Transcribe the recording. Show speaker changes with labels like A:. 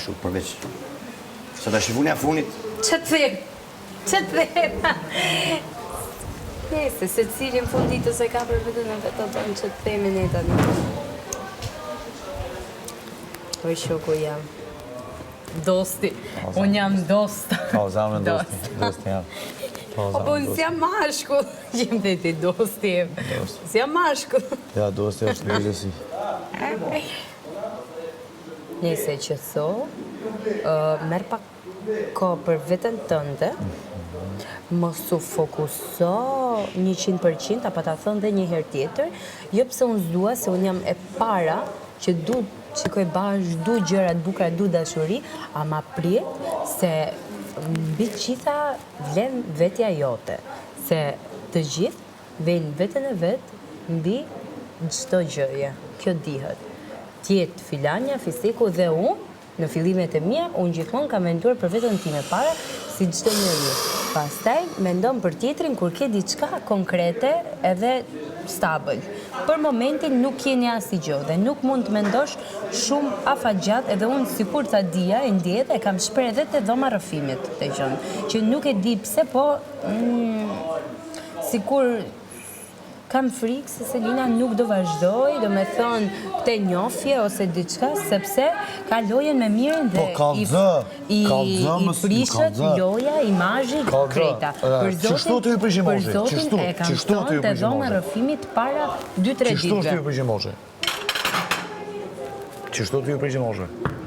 A: ashtu përveç se tash fundja fundit.
B: Ç'të them? Ç'të them? Nëse secili në fund ditës e ka për veten e vet atë ç'të themi ne tani. Oj shoku jam. Dosti. Unë jam dost.
C: Po, zemrën dosti. Dosti jam.
B: Po, po unë s'jam mashkull. Jem dhe ti dosti jem. S'jam mashkull.
C: Ja, dosti është një si.
B: Nëse që tho, merr pak kohë për veten tënde, mos u fokuso 100%, apo ta thënë dhe një herë tjetër, jo pse unë s'dua, se unë jam e para që du të shikoj bashkë, du gjëra të bukura, du dashuri, ama prit se mbi të gjitha vlen vetja jote, se të gjithë vejnë veten e vet mbi çdo gjëje, kjo dihet. Të jetë filanja, fistiku dhe unë, në fillimet e mia, unë gjithmonë kam menduar për veten time para si çdo njeri. Pastaj mendon për tjetrin kur ke diçka konkrete edhe stabël. Për momentin nuk jeni asgjë dhe nuk mund të mendosh shumë afatgjatë edhe unë sikur ta dija e ndjej dhe e kam shpreh edhe te dhoma rrëfimit këtë gjënë, që nuk e di pse po sikur Kam frikë se Selina nuk do vazhdojë, domethënë, këtë njohje ose diçka, sepse ka lojën me Mirin dhe
C: po,
B: i, i, i prishet loja, imazhi, krejta.
C: Për zotin,
B: për zotin e kam thënë te dhoma rrëfimit para 2-3 ditëve.
C: Qështu të ju prish imazhi? Qështu të ju prish imazhi?